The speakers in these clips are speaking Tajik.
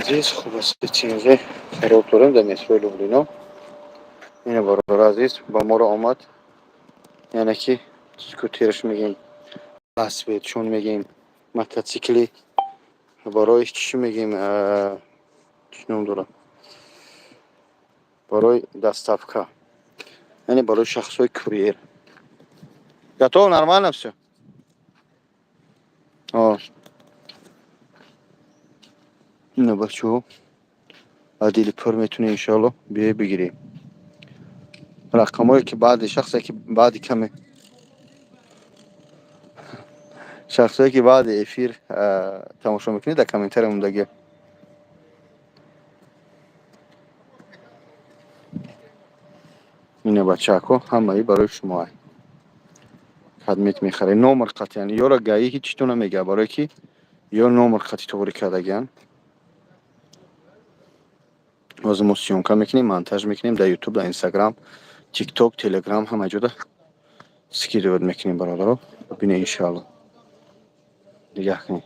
Азиз, хуб аст, тинҷе қарор дорем дар метрои Люблино. Ина, бародари азиз, ба моро омад, яъне ки скутерш мегем, велосипед чун мегем, мототсикли барои чӣ мегем, чӣ ном дорад, барои доставка, яъне барои шахсҳои курьер. Готово, нормально всё. Ина, бачаҳо, аз дили пур метунем, иншоалло, биёй бигирем. Рақамҳое ки баъди шахсе ки баъди каме, шахсое ки баъди эфир тамошо мекунед, дар комментария мондагӣ. Ина, бачаҳако, ҳамаи барои шумо кадмет мехаред, номер қатъиян ёра ГАИ ҳеҷ намега, барое ки ё номер қатъи тоғрӣ кардагиан. Ҳозир мо съёмка мекунем, монтаж мекунем, дар Ютуб, дар Инстаграм, Тикток, Телеграм, ҳама ҷода скидывать мекунем. Бародаро, бибине, иншоалло, нигаҳ кунед.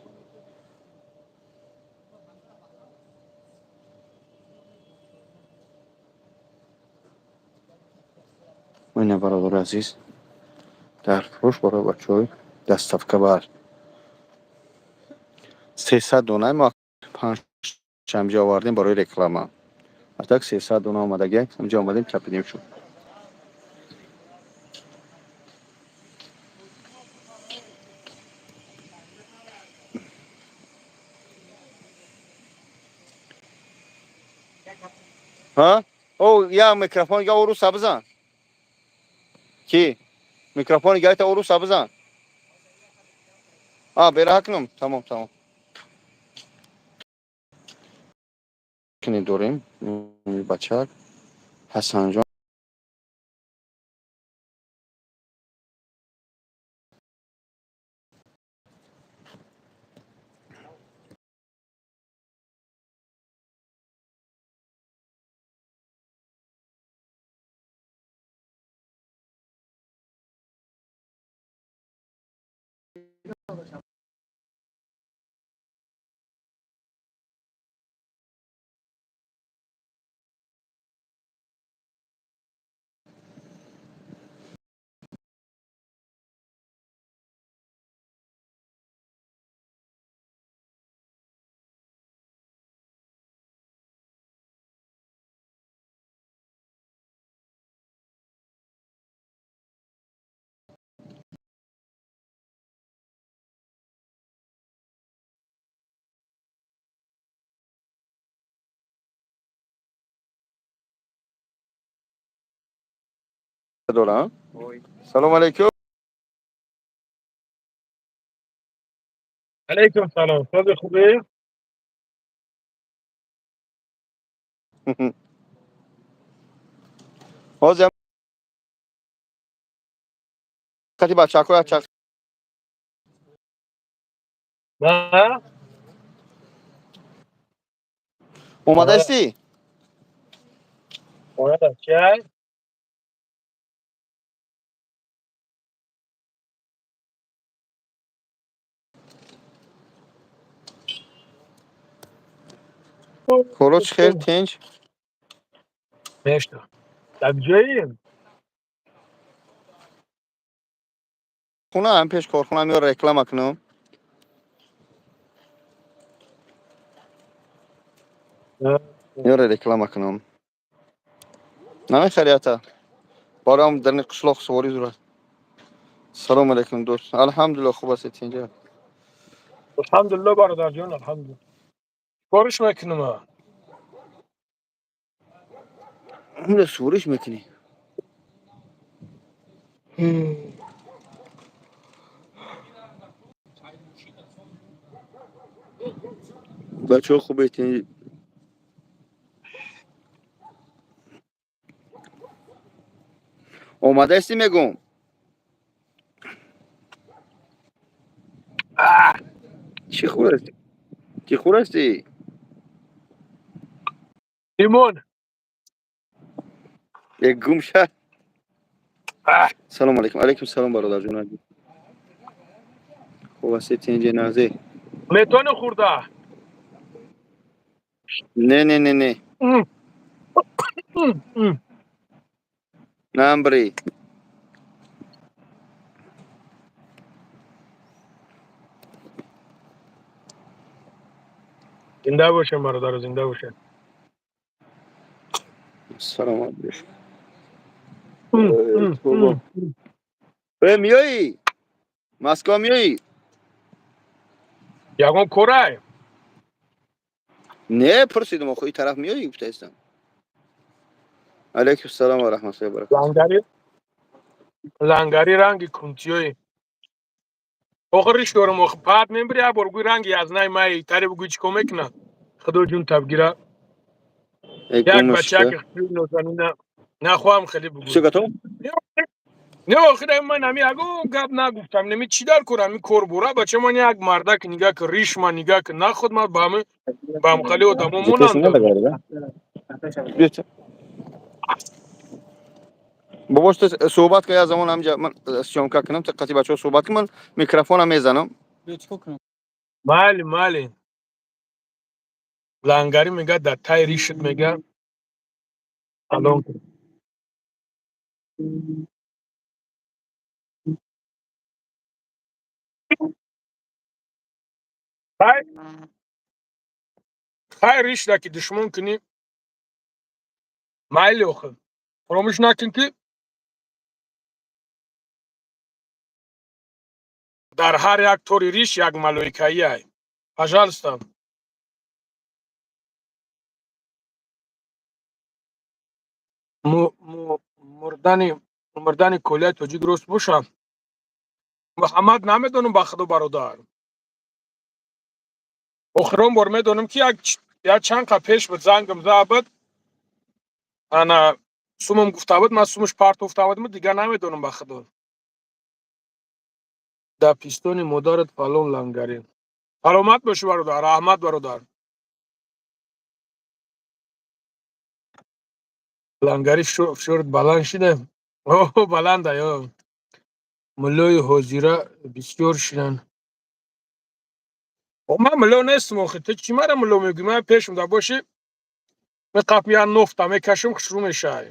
Ина, бародари азиз, дар фурӯш барои бачаҳои доставка бар 300 дона. Мо панҷ овардем барои реклама, а так 300 дона омадаги. Ҳамҷа омадем, чапидем шуд. Ҳа, о, я микрофон га уруса бизан, ки микрофони гайта уруса бизан. А бера кунам. Тамом, тамом. Кини дорем, бачак Ҳасанҷон. Дорам. Салом алейкум. علیکم سلام، ساز خوبه؟ Ҳозир қати бачаҳо чақ. نه. Омадаистӣ? اومدم، چی؟ Коро чӣ хел, тинҷ? نشتا در جایی. Хона ҳам, пеш корхона меёр, реклама кунам. Ёре, реклама кунам. Намехари ата? Барам дарни қишлоқ суворӣ зурад. Салом алейкум, дӯст. Алҳамдулилла, хуб астед, тинҷа? الحمدلله برادر جان، الحمدلله. کارش میکنم. Сувориш мекунӣ? Бачаҳо, хубе, тинҷ? Омадаистӣ, мегӯм. Чӣ хӯрастӣ, чӣ хӯрастӣ? لیمون. Як гум ша. Салом алейкум. Алейкум салом, бародарҷон, хуб астед, тинҷи, назе? میتونی خورده. Не, не, не, не. Намбри. Зинда бошем, бародар, зинда бошем. Саломат бош. Миёӣ? Москва миёӣ? Ягон корай? Не, пурсидам, охо, ин тараф миёӣ гуфтаистам. Алайкум салом ва раҳматуллоҳи ва баракатуҳ. Лангари лангари ранги кунтиёи. Охир риш дорам, охир пат мебири, як бор гӯй ранги аз най май тари бугӯй чӣ кор мекунад? Худо ҷун табгира. Як бачаки хушрӯи нозанина нахоҳам хеле бугӯй. Всё готово? Не, охир ман ҳами ягон гап нагуфтам. Неми чӣ дар кор ҳами кор бора? Бача ман як мардак нигаҳ кун, риш ман нигаҳ кун. Нахуд ман ба ҳами ба ҳамхали одамо монандам. Бобош, ту суҳбат кун, як замон ҳамҷа ман съёмка кунам, ту қати бачаҳо суҳбат кун, ман микрофона мезанам. Майли, майли. Лангари мега дар таи ришат мега алон кун. Хай, ришда ки душмон кунӣ, майли охир. Фаромӯш накун, ки дар ҳар як тори риш як малоикаӣ ай. Пожалуйста. Мурдани Колияи тоҷик рост боша? Муҳаммад, намедонам, ба худо, бародар. Охирон бор медонам, ки як чанд қа пеш буд, зангам зада буд, ана сумам гуфта буд, ман сумаш партофта будам, дигар намедонам, ба худо. Дар пистони модарат фалон, лангарӣ. Саломат бошӣ, бародар, раҳмат, бародар. Лангари, фишорат баланд шида? О, баланда ё. Муллои ҳозира бисёр шидан. Ман мулло нестам охи, ту чӣ мара мулло мегӯӣ? Ман пешам да бошӣ, меқаф як нофта мекашам, хушрӯ мешавӣ.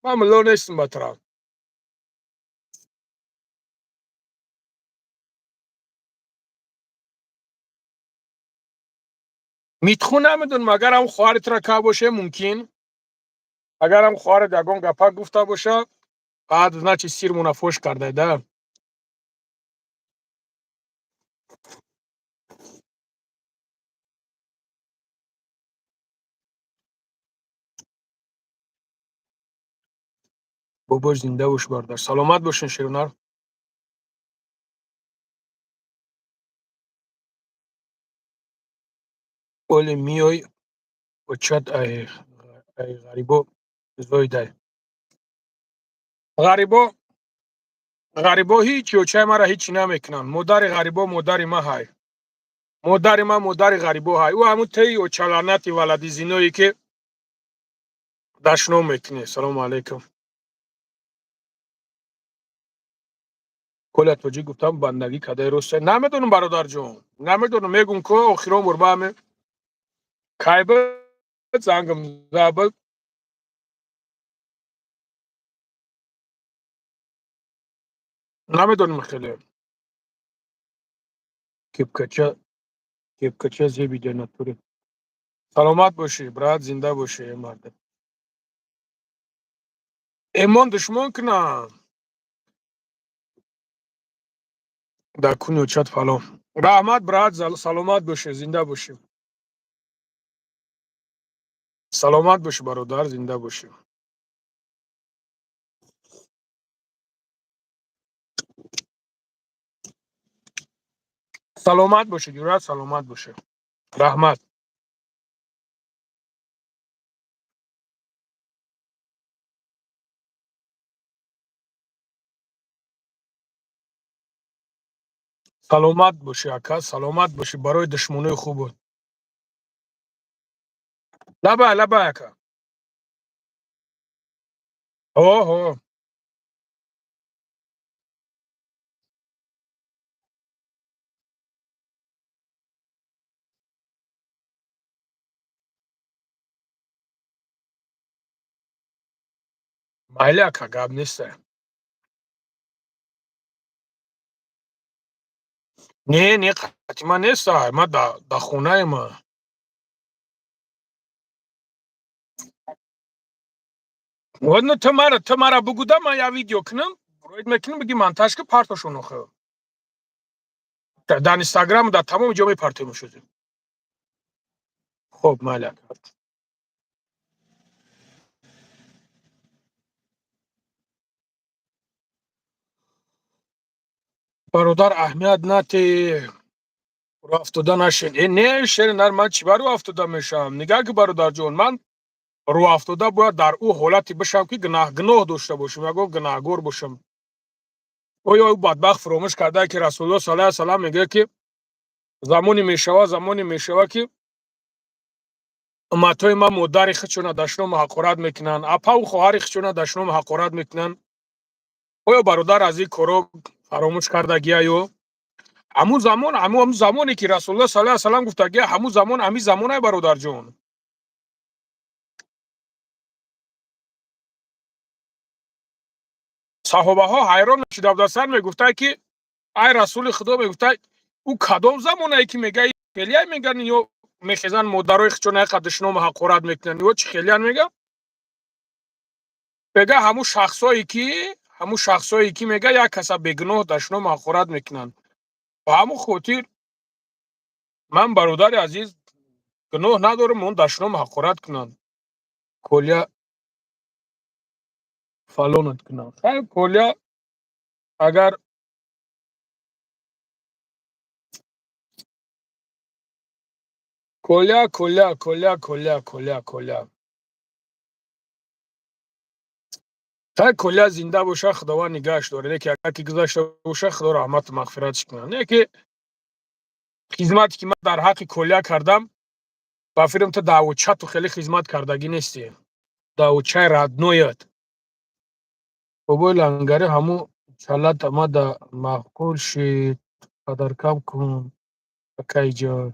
Ман мулло нестам ба тараф. Митху, намедонам, агар ҳам хоҳари тура ка боше, мумкин. Агар ҳам хоҳарат ягон гапа гуфта боша, баъд значит сирмона фош кардай да. Бобош, зинда бош, бародар. Саломат бошен, шерунар. Оли миёй, очат ай ғарибо зоидай. Ғарибо, ғарибо ҳичи очаи мара ҳичи намекунанд. Модари ғарибо модари ма ҳай. Модари ма модари ғарибо ҳай. Ӯ ҳамун теи очаланати валади зиное ки дашном мекунӣ. Салому алайкум. Коля тоҷик гуфтам, бандагӣ кадаи рост? Намедонам, бародарҷон. Намедонам, мегум ко охирон бор ба ҳаме кай буд, зангам зада буд. Намедонам хеле. Кепкача, кепкача зебида натуре. Саломат бошӣ, брат, зинда бошӣ, марда. Эмон душмон кунам. Дар куни очат фалон. Раҳмат, брат, саломат бошӣ, зинда бошӣ. Саломат бошӣ, бародар, зинда бошӣ. Саломат бошӣ, ҷуръат, саломат бошӣ. Раҳмат. Саломат бошӣ, ака, саломат бошӣ барои душмонои хубот. Лабай, лабай, ака. Ҳо, ҳо. Майли, ака, гап неста. Не, не, қати ман неста, ма да хонаема. Ладно, ту мара бугу да, ман як видео кунам, роид мекунам, биги монтаж ки, партошон охи. Дар Инстаграм, дар тамоми ҷо мепартоем шудем. Хоб, майли, ака. Бародар, аҳамият нате, рӯ афтода нашед. Э, не, шери нар, ман чӣ ба рӯ афтода мешавам? Нигаҳ ки, бародарҷон, ман рӯ афтода бояд дар ӯ ҳолате бишавам, ки гуноҳ дошта бошам, ягон гунаҳгор бошам. Оё ӯ бадбахт фуромӯш кардае, ки Расулуллоҳ саллаллоҳу алайҳи васаллам мегӯяд, ки замоне мешава, ки умматҳои ман модари худшона дашному ҳақорат мекунанд, апаву хоҳари худшона дашному ҳақорат мекунанд? Оё бародар аз ин коро фаромӯш кардагия? Ё ҳамун замон, ҳамун замоне ки Расулуллоҳ саллаллоҳу алайҳи васаллам гуфтагия, ҳамун замон ҳамин замонай, бародарҷон. Саҳобаҳо ҳайрон шуда будастанд, мегуфтанд, ки ай Расули Худо, мегуфтанд, ӯ кадом замонае, ки мега, хелияй меган, ё мехезанд, модарои худшона яқа душному ҳақорат мекунанд, ё чӣ хелиян? Мега, ҳамун шахсое ки, мега, як каса бегуноҳ дашному ҳақорат мекунанд. Ба ҳамун хотир ман, бародари азиз, гуноҳ надорам, он дашному ҳақорат кунанд, Коля фалонат кунанд. Хайр, Коля, агар Коля, Коля, Коля, Коля, Коля, Коля, хай, Коля зинда боша, Худованд нигаҳш дорад. Яке агар ки гузашта боша, Худо раҳмату мағфиратш кунад. Не ки хизмате ки ман дар ҳаққи Коля кардам, ба фикрам, ту даъвочату хеле хизмат кардагӣ нестӣ, даъвочаи родной ат. Бобои Лангари, ҳамун чалат омада маъқул шид, падаркам кун, акайҷон.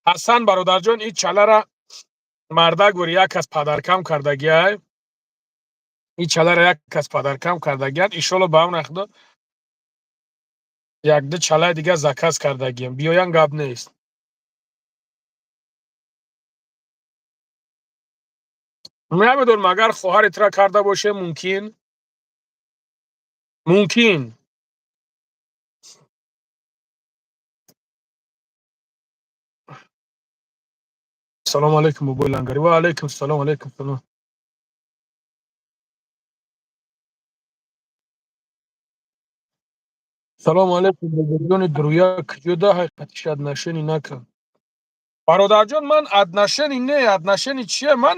Ҳасан, бародарҷон, ин чалара мардак бори як кас падаркам кардагиай. Ин чалара як кас падаркам кардагиан. Иншолло, ба амри Худо, якду чалаи дигар заказ кардагиам, биёян, гап нест. Намедонам, агар хоҳари тура карда боше, мумкин. Салому алайкум, бобои Лангари. Ва алайкум салом, алайкум салом. Салому алайкум, бобоҷони. Друя куҷода ҳақиқатиш отношение накун. Бародарҷон, ман отношение не, отношение чие? Ман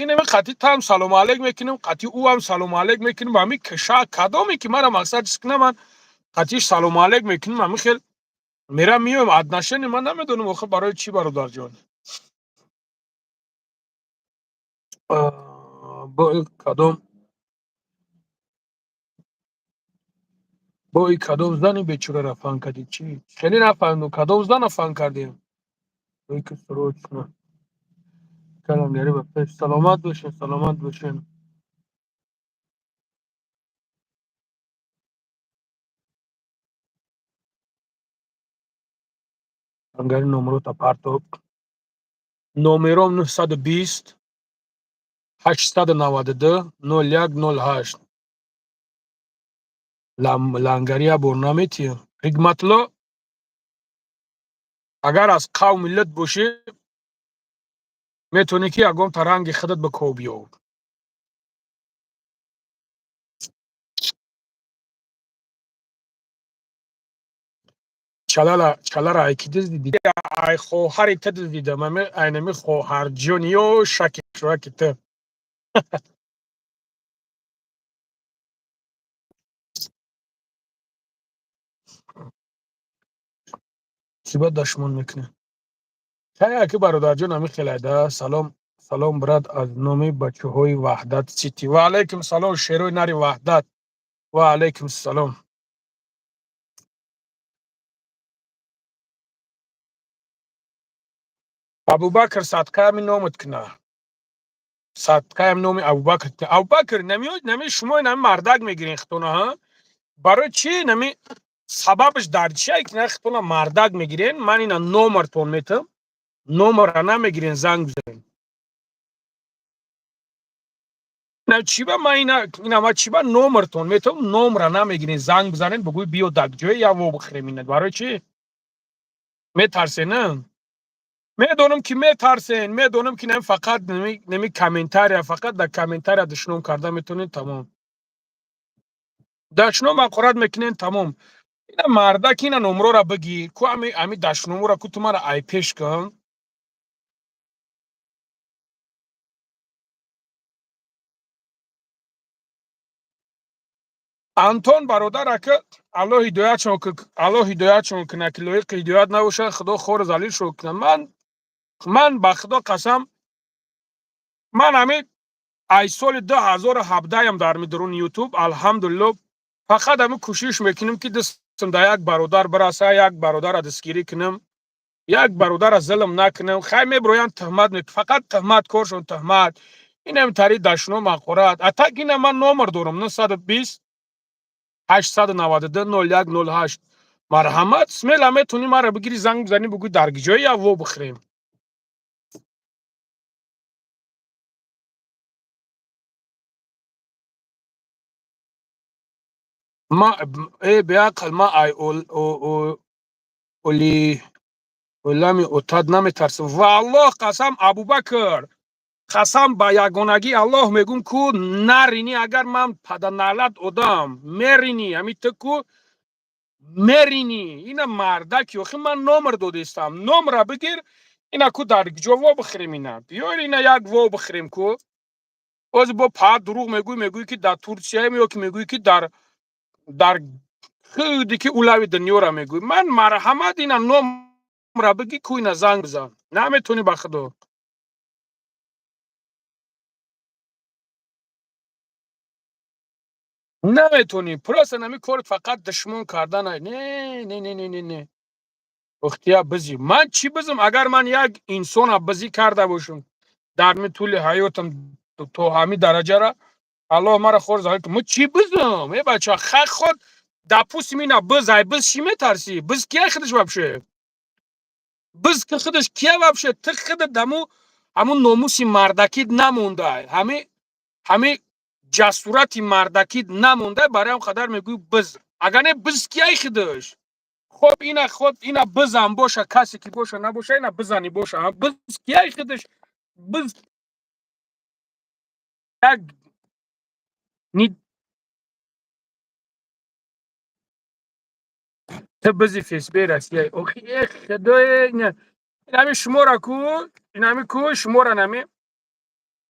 инеми қати там салому алайк мекунем, қати ӯ ҳам салому алайк мекунем. Ҳами киша кадоме ки мара мақсад чиз кунам, ман қатиш салому алайк мекунем, ҳами хел мерам, меоем. Отношение ман намедонам охир барои чӣ, бародарҷон. Бо кадом зани бечораро фан кардӣ? Чӣ хеле нафаҳмидум, кадом зана фан кардем? Ки срочно калангари ба пеш. Саломат бошен, саломат бошен. Лангари, номерота партоб. Номером 920 892 01 08. Лангари як бор наметиҳам. Ҳикматло, агар аз қавм миллат бошӣ, метавонӣ, ки ягонта ранги худат ба ков биёв. Чалара ай ки дуздидӣ? Ай хоҳари ту дуздидам, ами айнами хоҳарҷони ё шаки шураки ту. Чӣ ба дашмон мекунӣ? Ки бародарҷон, ами хелайда. Салом, салом, брат, аз номи бачаҳои Ваҳдат Сити. Ва алайкум салом, шерои нари Ваҳдат, ва алайкум салом. Абубакр, садқа ами номат куна. Садқаям номи Абубакр. Абубакр, нами шумо нами мардак мегирен хитона, ҳа? Барои чӣ, нами сабабаш дар чия ки на хитона мардак мегирен? Ман ина номертон метам, номера намегирен, занг бизанен. На чиба ма ина ма чиба номертон метам, номера намегирен, занг бизанен, бугӯй биё дар ҷое я во бихӯрем ина. Барои чӣ? Метарсен, на? Медонам ки метарсен, медонам ки фақат нами комментария, фақат дар комментария душном карда метавонед, тамом. Дашном ҳақорат мекунен, тамом. Ина мардак, ина номрора бигир, ку ами дашномора ку ту мара айпеш кун. Антон бародар, ака, Аллоҳ ҳидоятшон, Аллоҳ ҳидоятшон кунад, ки лоиқи ҳидоят набошад, Худо хору залилшон кунад. Ман ба Худо қасам, ман ҳами ай соли 2017-ям дар мидуруни Ютуб, алҳамдулилло, фақат ҳами кӯшиш мекунем, ки дастам да як бародар бираса, як бародара дастгирӣ кунам, як бародара зулм накунам. Хай, мебироянд, туҳмат, фақат туҳмат, коршон туҳмат, инам тари дашном, ҳақорат. А так ина ман номер дорам: 920 892 01 08. Марҳамат, смело метавонӣ маро бигирӣ, занг бизанӣ, бугӯй дар ҷое я во бихӯрем. Ма э беақл, ма ай оли олами отад наметарсам. Ва Аллоҳ қасам, Абубакр, қасам ба ягонагии Аллоҳ мегӯм, ку наринӣ, агар ман паданалат одам меринӣ, ҳами ту ку меринӣ. Ина мардаки, охи ман номер додистам, номера бигир, ина ку дар ҷо во бихӯрем, ина биёр, ина як во бихӯрем ку. Ози бо па дурӯғ мегӯй, мегӯй ки дар Турсияем ё ки мегӯй ки дар худи ки улави дунёра мегӯй. Ман марҳамат, ина номра бигӣ ку, ина занг бизан. Наметавонӣ, ба Худо. Наметавонӣ. Просто нами корт фақат душмон кардан. Не, не, не, не, не, не, ихтия бизӣ. Ман чӣ бизм? Агар ман як инсона бизӣ карда бошам дар ми тӯли ҳаётам то ҳамин дараҷара, Аллоҳ мара хор залил. Мо чӣ бизм, э бача? Хай, ход, допустим, ина биз, ай биз чӣ метарсӣ? Биз кия худаш вообще? Биз ки худаш кия вообще? Ту худат даму ҳамун номуси мардакит намондай, ҳами ҷасурати мардакит намондай, барои ҳам қадар мегӯй биз. Агар не, биз кияй худаш? Хоб, ина ход, ина бизам боша, касе ки боша, набоша, ина бизани боша, биз кияй худаш? Биз як ни ту бизи ФСБ Россия. Охи, э худои, инами шумора ку, инами ку шумора, нами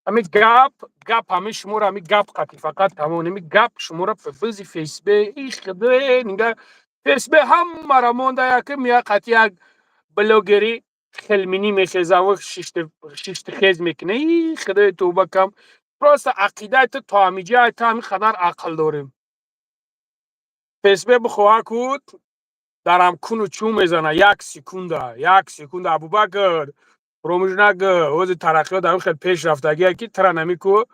ҳами гап гап, ҳами шумора, ҳами гап қати фақат тамом. Ҳами гап шумора бизи ФСБ. И худои, нига ФСБ ҳамара монда, яки мия қати як блогери хелминӣ мехезаву шиштихез мекуна. И худои, тӯба кам. Просто ақидаи ту то ҳамиҷа, ту ҳамин қадар ақл дорем. ФСБ бихоҳа ку дарам куну чӯ мезана як секунда, як секунда. Абубакр, фуромӯш накун, ҳози тараққиёт дар хел пеш рафтагие, ки тара нами ку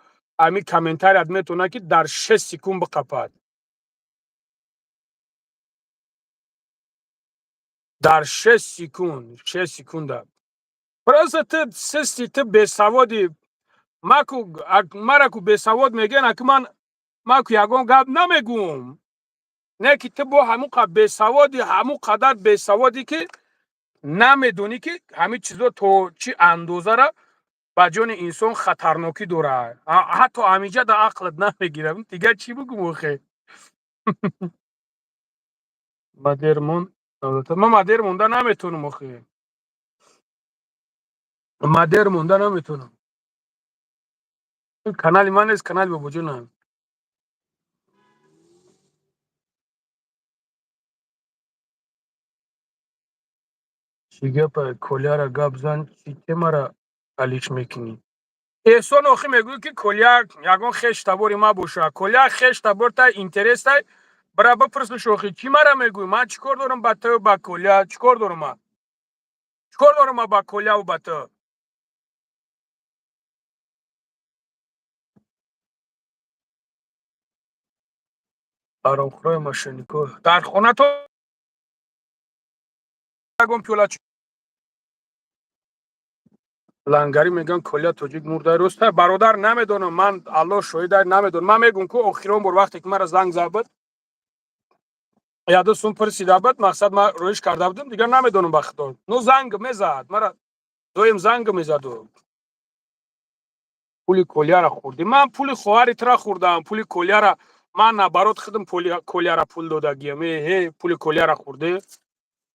ҳами комментарият метавонад ки дар 6 секунд биқапад, дар 6 секунд, 6 секунда. Просто ту систи, ту бесаводи. Маку мара ку бесавод мегӯян, аки ман маку ягон гап намегӯм. Не ки ту бо ҳамун бесаводи, ҳамун қадар бесаводӣ, ки намедонӣ, ки ҳамин чизо то чӣ андозара ба ҷони инсон хатарнокӣ дорад. Ҳатто ҳаминҷа да ақлат намегирам, дигар чӣ бигӯм охе? Мадермон, ман мадер монда наметавонам охе, мадер монда наметавонам. Канали ман нест, канали бобоҷонам. Чӣ гапа, Коляра гап зан, чӣ темара алиш мекунӣ? Эҳсон, охи мегӯӣ, ки Коля ягон хеш табори ма боша. Коля хеш таборта интерестай, бара бипурсиш. Охи, чӣ мара мегӯӣ? Ман чӣ кор дорам ба ту, ба Коля? Чӣ кор дорам ман? Чӣ кор дорам ман ба Коляву ба ту? Аромхӯрои мошеннико дар хона то ягон пиёла лангарӣ мегӯян, Колия тоҷик мурдай, роста, бародар? Намедонам, ман Аллоҳ шоҳида, намедонам. Ман мегӯм, ку охирон бор вақте ки мара занг зад буд, яду сум пурсида буд, мақсад ман рӯиш карда будам, дигар намедонам, ба худо. Ну, занг мезад, мара доим занг мезаду. Пули Колияра хӯрдӣ? Ман пули хоҳари тура хӯрдам, пули Колияра ман наоборот худам Колияра пул додагиям. Э, пули Колияра хӯрдӣ?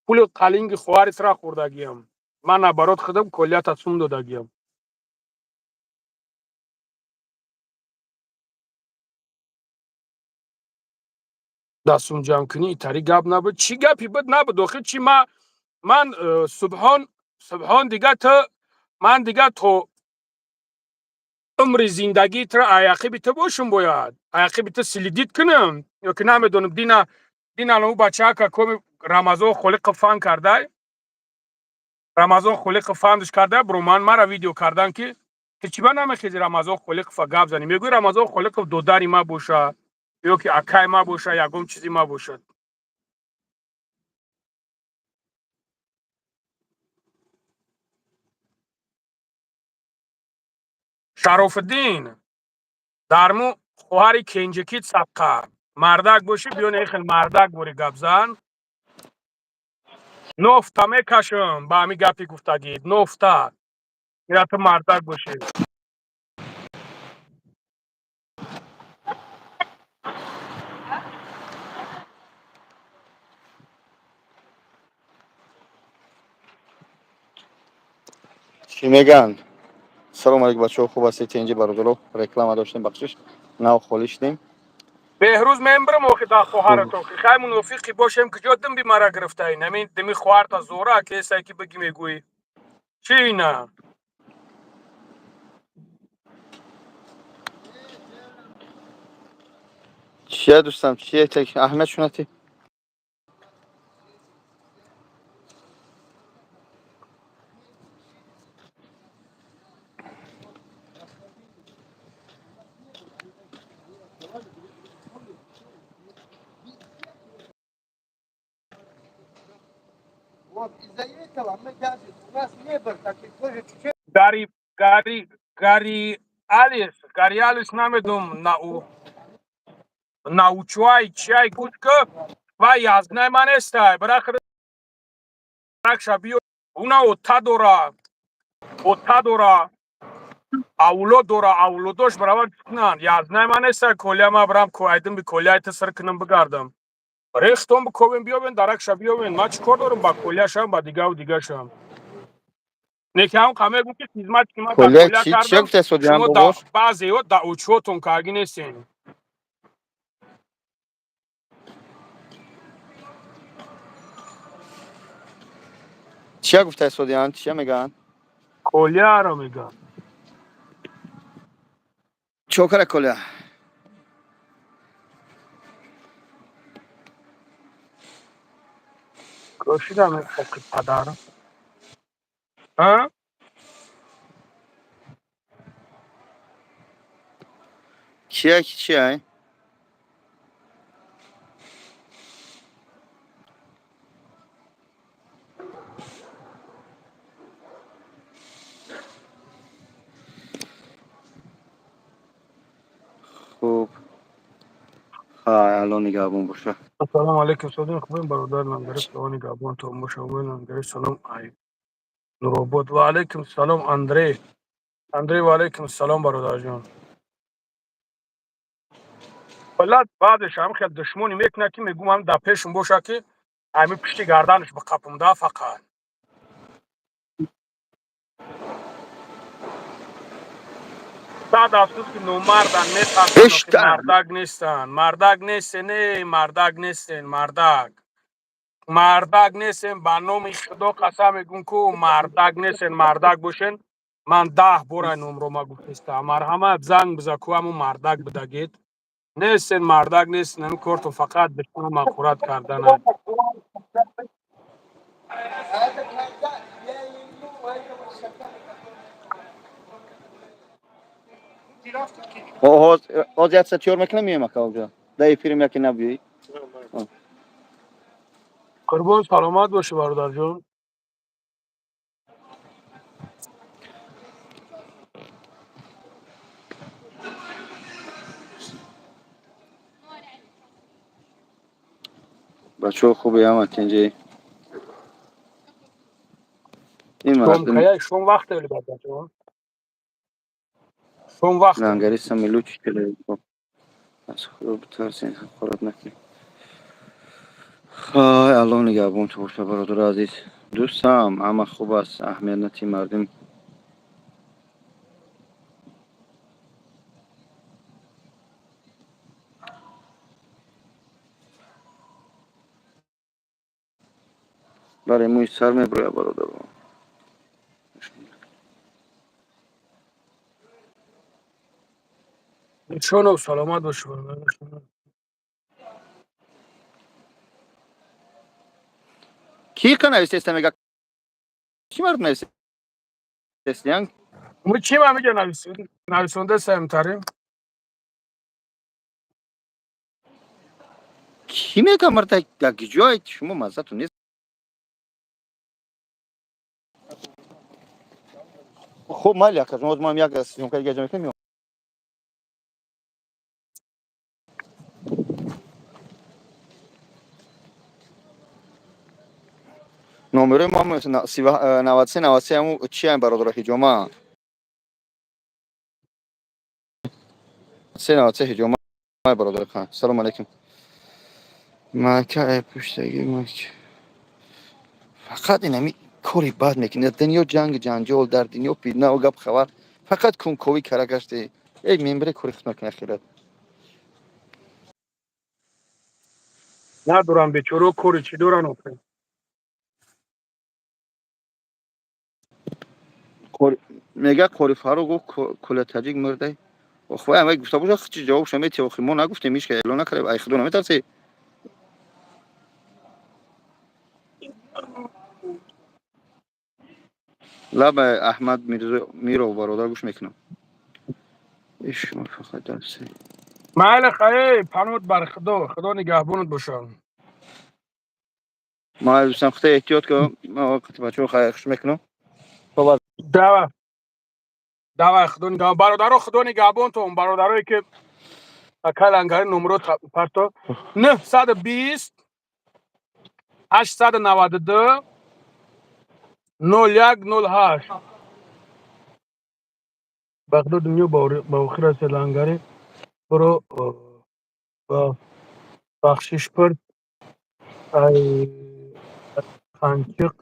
Пули қалинги хоҳари тура хӯрдагиям. Ман наоборот худам Колията сум додагиям. Да сумҷамкунӣ итари гап набуд. Чӣ гапи буд, набуд охир. Чӣ ман субҳон, субҳон, дига ту ман дига то умри зиндагии тура аяқиби ту бошум, бояд аяқиби ту следить кунам ё ки намедонам. Дина ну бачаака коми Рамазон Холиқов фан кардай, Рамазон Холиқов фандш кардай, бро, ман мара видео кардан, ки ту чӣ ба намехези Рамазон Холиқова гап занӣ? Мегӯи, Рамазон Холиқов додари ма боша ё ки акай ма боша, ягон чизи ма бошад. Шарофиддин, дарму хоҳари кенҷикит садқа. Мардак бошӣ, биён, эхел мардак бори гап зан. Нофта мекашам ба ҳами гапи гуфтагӣ, нофта. Ира ту мардак бошӣ. Чӣ мегӯянд? Салом алейкум, бачаҳо, хуб ҳастед? Тенҷи, бародаро, реклама доштем, бахшиш, нав холӣ шудем. Беҳрӯз, мембирам охи дар хоҳарат. Охи хай, мунофиқи бошем, куҷо димби мара гирифтаин? Ҳамин дими хоҳарта зора кесай, ки бигӣ, мегӯӣ чӣ ина? Чия, дӯстам, чия? Аҳамият шунати. Вот из-за этого мы даже, у нас не был таких тоже чуть-чуть. Гари Алис, Гари Алис, намедум, на научвай чай гудка ва язнай ман нестай. Барахша биё, уна ота дора, ота дора, авлод дора, авлодош баравад кунанд. Язнай ман нестай, Колия ма барам айдим би Колияй та сар кунам, бигардам. Рехтон бикобем, биёбен, даракша биёбен. Ман чӣ кор дорам ба Колияшам, ба дигаву дигашам? Неки ҳам қа мегӯм, ки хизмат ки ман дар Колия Колия чӣ чия кардам, гуфта содиам шумо да бобош? баъзеҳо да учётон каргӣ нестен. Чия гуфта содиам, чия мегӯянд? Колияро мегӯям. Чо кара Колия? Кӯшидам, хоки падар. А? Кия ки чия? Хуб, алло нигаҳбон боша. Ассалому алайкум, содин, хубем, бародар Лангари, салом, нигаҳбон то боша. Лангари, салом, ай Нуробод. Ва алайкум салом, Андрей. Андрей, ва алайкум салом, бародарҷон. Валлат баъдеш ҳам хел душмонӣ мекунад, ки мегӯм, ҳам дар пешум боша, ки ҳами пишти гарданаш биқапум да фақат. Сад афсӯс, ки номардан, метарсанд, охи. Бештар. Мардак нестанд, мардак нестен, э, мардак нестен, мардак. Мардак нестен, ба номи Худо қасам мегӯм, ку мардак нестен. Мардак бошен, ман 10 бора номро ма гуфтестам. Марҳамат, занг биза, ку ҳамун мардак бидагед. Нестен, мардак нестен, ҳамин кортон фақат душман махӯрат карданад. А это когда я ему этого шакала. Ҳоз як сатёр мекунам, меем ака оҷа. Дар эфирим яке набиёӣ. Қурбон, саломат бошӣ, бародарҷон. Бачаҳо, хуби, ҳама тинҷӣ? Ин Шом мардум кая, шом вақте вали, бародарҷон, шом вақте. Лангари самилу чӣ када? Аз Худо битарсен, ҳақорат накунед. Хай, Аллоҳ нигаҳбон ту боша, бародари азиз. Дӯстам, ҳама хуб аст, аҳамият натӣ мардум. Бале, мӯи сар меброяд, бародаро. Нишонов, саломат бошӣ, бародар. Ки қа нависеста, мега, чӣ мардум нависест, янг? Мо чӣ ма миҷа нависонда саимтарем. Кӣ мега, марда, ҷой шумо маззатон нест. Хуб, майли, акаҷон, ҳозир ман як съёмка дига ҷо мекунем. Номерои мо 93 93, ҳаму чиам, бародаро, ҳиҷома се 93 ҳиҷома, бародаро. Салому алайкум. Мака пуштаги мака, фақат инами кори бад мекунед. Дар дунё ҷанг, ҷанҷол, дар дунё фитнаву гап, хабар, фақат кунковӣ кара гаште. Эй, мембре, кори худ накун, ахират. Надорам, бечоро, кори чӣ доран охе? Мега, қори фаро гуфт, кула таҷик мурдай. Ох, вай ам гуфта боша, чи ҷавобша мети? Охи, мо нагуфтем, ҳеч ка эълон накардем. Ай худо наметарсӣ? Лаба, Аҳмад Миров, бародар, гӯш мекунам. Иш, шумо фақат дарсе. Майли, хай, панот бар худо, худо нигаҳбонат бошад. Ма дӯстам, худо эҳтиёт кун. Ма вақти бачаҳо хайр, хуш мекунам. Давай, давай, худо нигаҳбон, бародаро, худо нигаҳбонтон, бародарое ки ака Лангари номро парто: 920 892 01 08. Ба худо, дунё ба охир аст. Лангари, буро ба бахшиш пурс, ай қанчиқ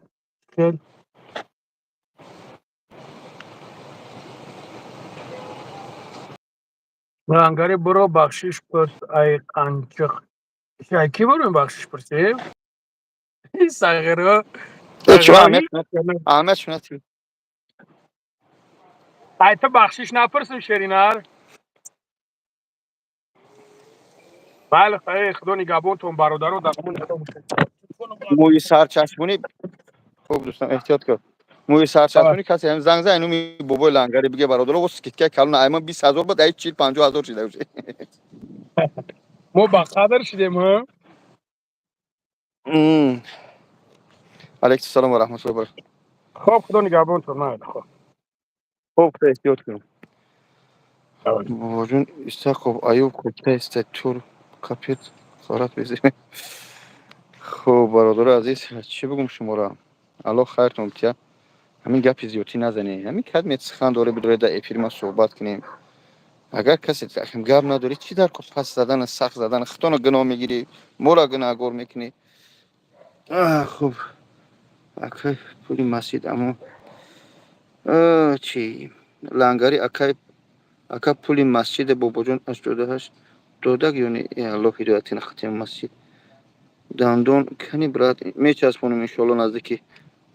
хел. Лангари, буро бахшиш пурс, ай қанчиқ. Ай кӣ бурем бахшиш пурсем? Сағиро. Аҳмед шунати. Ай ту бахшиш напурсим, шеринар. Бале, хай, худо нигаҳбонтон, бародаро, дар ҳамон. Мӯи сарчашмони. Хуб, дӯстам, эҳтиёт кун. Мӯи сарчашмони касе ҳам занг зад, инуми бобои Лангари биге, бародаро, во скидка калона, ай ман 20 000 буд, ай 40-50 ҳазор шида уже. Мо ба қадр шидем, ҳа. Алайкум салом ва раҳматуллоҳи ва баракатуҳ. Хоб, худо нигаҳбонтон, майли, хоб. Хуб, эҳтиёт кун, бобоҷон. Исақов Аюб куфтаиста тур капет хорат безӣ. Хуб, бародари азиз, чӣ бигӯм шуморо? Аллоҳ хайртон бития. Ҳамин гапи зиёдтӣ назанед. Ҳамин кадме сухан дорӣ, бидоред, дар эфири ма суҳбат кунем. Агар касе гап надорӣ, чӣ дар кор пас задан, сахт задан? Худтонро гуноҳ мегирӣ, моро гунаҳгор мекунӣ. Хуб, акай, пули масҷид, аммо чи Лангари, акай, ака, пули масҷиде, бобоҷон, 88 додаг ё не? Аллоҳ ҳидоят кина. Хатими масҷид дандон кани, брат, мечаспонем, иншоалло, наздики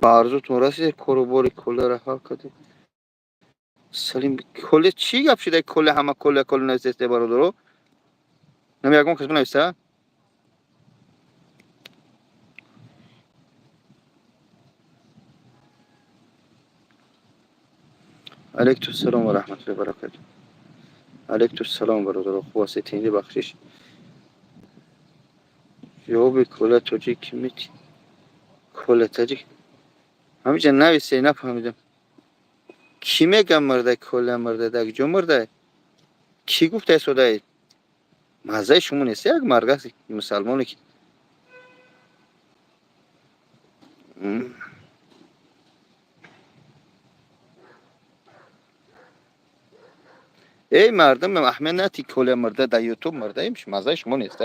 ба арзутон расиде. Кору бори коллеро ҳал кардем. Салим, колле чӣ гап шида? Колле, ҳама колле, колле нависесте, бародаро. Нами ягон кас бинависа. Алайкум салом ва раҳматуллоҳи ва баракатуҳ. Алайкум салом, бародаро, хуб ҳастед? Тинди, бахшиш. Ҷавоби Коля Тоҷик ки мети? Коля Таҷик ҳамиҷа нависе, нафаҳмидам. Кӣ мегам мурда, Коля мурда, дар ҷо мурда? Кӣ гуфта истодаед? Маззаи шумо нест, як марг аст мусалмоне ки. Эй мардум, аҳмед нати Коля мурда, дар ютуб мурда, маззаи шумо нест,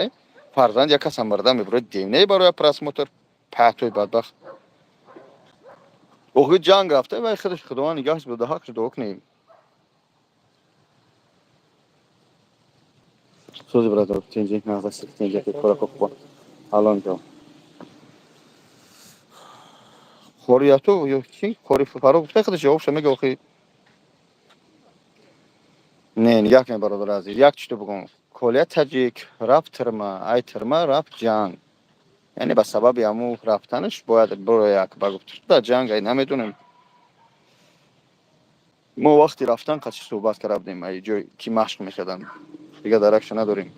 фарзанд як каса мурда мебурад, девне барои просмотр, паҳтои бадбахт. Охи ҷанг рафта, вай худаш Худованд нигаҳш буда, ҳақш дуо кунем. Сӯзи брадар, тинҷи, нағз, тинҷи, кора хуб. Алон ҷо. Хорияту ё чи? Хори фаро гуфта худаш ҷавобша мега охи. Не, нигаҳ кунед, бародари азиз, як чизто бигӯм. Коля Таҷик рафт тирма, ай тирма рафт ҷанг. Яъне ба сабаби ҳамун рафтанаш бояд бирояк ба гуфт дар ҷанг, ай намедонем. Мо вақти рафтан қачи суҳбат карда будем, ай ҷой ки машқ мекарданд. Дигар даракша надорем.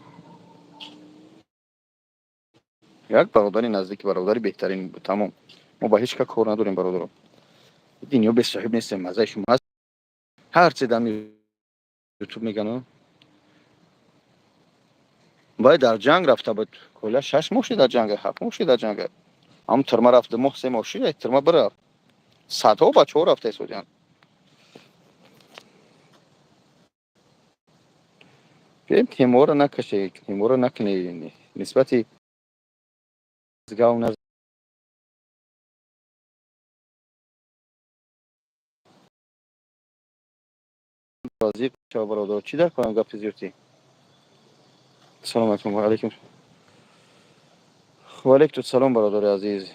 Як бародари наздики, бародари беҳтарин буд, тамом. Мо ба ҳеҷ ка кор надорем, бародаро. Дунё бесоҳиб нестем, маззаи шумо ҳаст. Ҳар чи дар ютуб мегано. Вай дар ҷанг рафта буд. Коля 6 моҳ шид дар ҷанг, 7 моҳ шид дар ҷанг. Ҳам тирма рафт, 2 моҳ, 3 моҳ шид, тирма бирафт. Садҳо бачаҳо рафта истодианд. Биёем, теморо накашед, теморо накунед. Нисбати гав зиқ шава, бародар. Чӣ дар кунам гапи зиёдтӣ? Салом алайкум, ва алайкум. Ва алайкум салом, бародари азиз.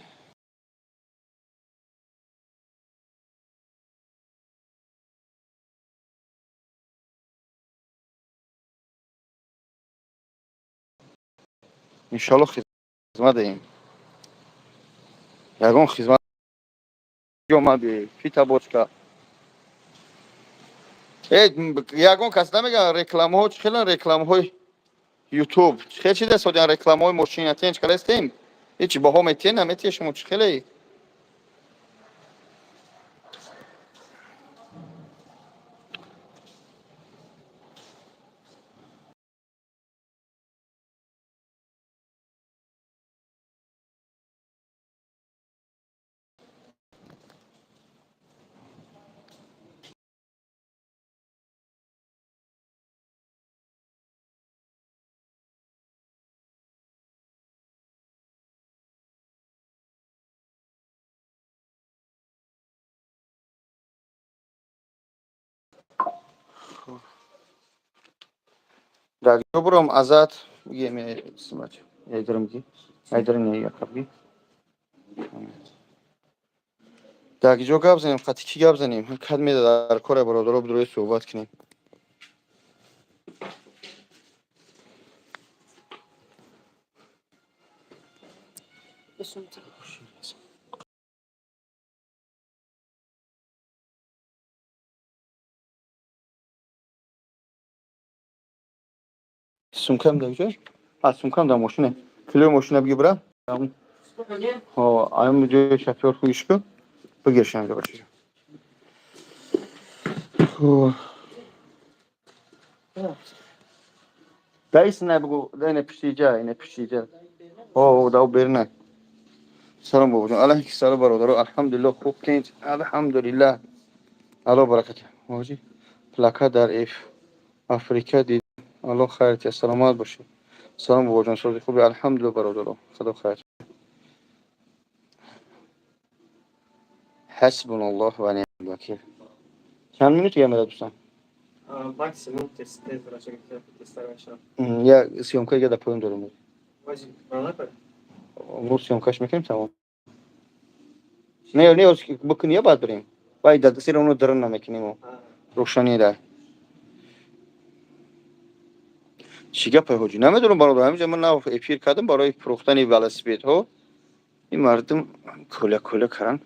Иншоалло хизмат даҳем. Ягон хизмат омади, фита бочка. Э, ягон кас намеган рекламаҳо чӣ хелан, рекламаҳои ютуб чӣ хел чида содиан, рекламаҳои мошина тен чӣ калестем? Ҳеҷ баҳо метиҳен, наметиҳе шумо чӣ хеле? Дар ҷо буром азад бигем смач. Айдарам ги. Айдарам не якаб ги. Дар ҷо гап занем, қати кӣ гап занем? Кад меда дар кора, бародаро, бидрои суҳбат кунем. Сумкам дар ҷой? А, сумкам дар мошина. Килои мошина биги бира. Ҳо, ам ҷои шофёр хуиш ку. Бигиршам ҷо бача. Хо. Даис не бугу, дай не пиштиҷа, не пиштиҷа. Ҳо, дав берна. Салом бобоҷон. Алайки салом, бародаро. Алҳамдулиллоҳ, хуб тинҷ. Алҳамдулиллоҳ. Алло баракат. Ҳоҷи плакат дар эф Африка дид. Алло хайр тия, саломат бошед. Салом бобоҷон, сози хуби, алҳамдулиллоҳ, бародаро. Худо хайр. Ҳасбуналлоҳ ва ниъмал вакил. Чанд минут дига медад, дӯстон? Максимум тез Я съёмка дига дар поён дорем. Мо съёмкаш мекунем, тамом. Не, не, бикунӣ я баъд бирем. Вай дар сира оно дарун намекунем. Рӯшанӣ дар. Чӣ гапе, ҳоҷӣ? Намедонам, бародар, ҳаминҷа ман нав эфир кардам барои фурӯхтани велосипедҳо. Ин мардум коля коля каран.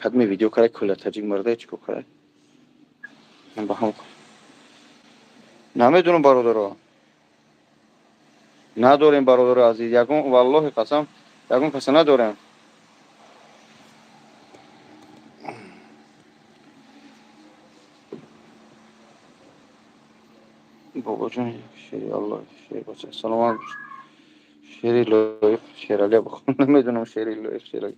Кадме видео кара, Коля Таҷик марда чӣ кор кара? Ман ба ҳам намедонам, бародаро. Надорем, бародари азиз, ягон, валлоҳи қасам, ягон каса надорем. Бобоҷон, шери Аллоҳ, шер бача, саломат бош. Шери лоиқ Шералия бихон. Намедонам шери лоиқ Шерали.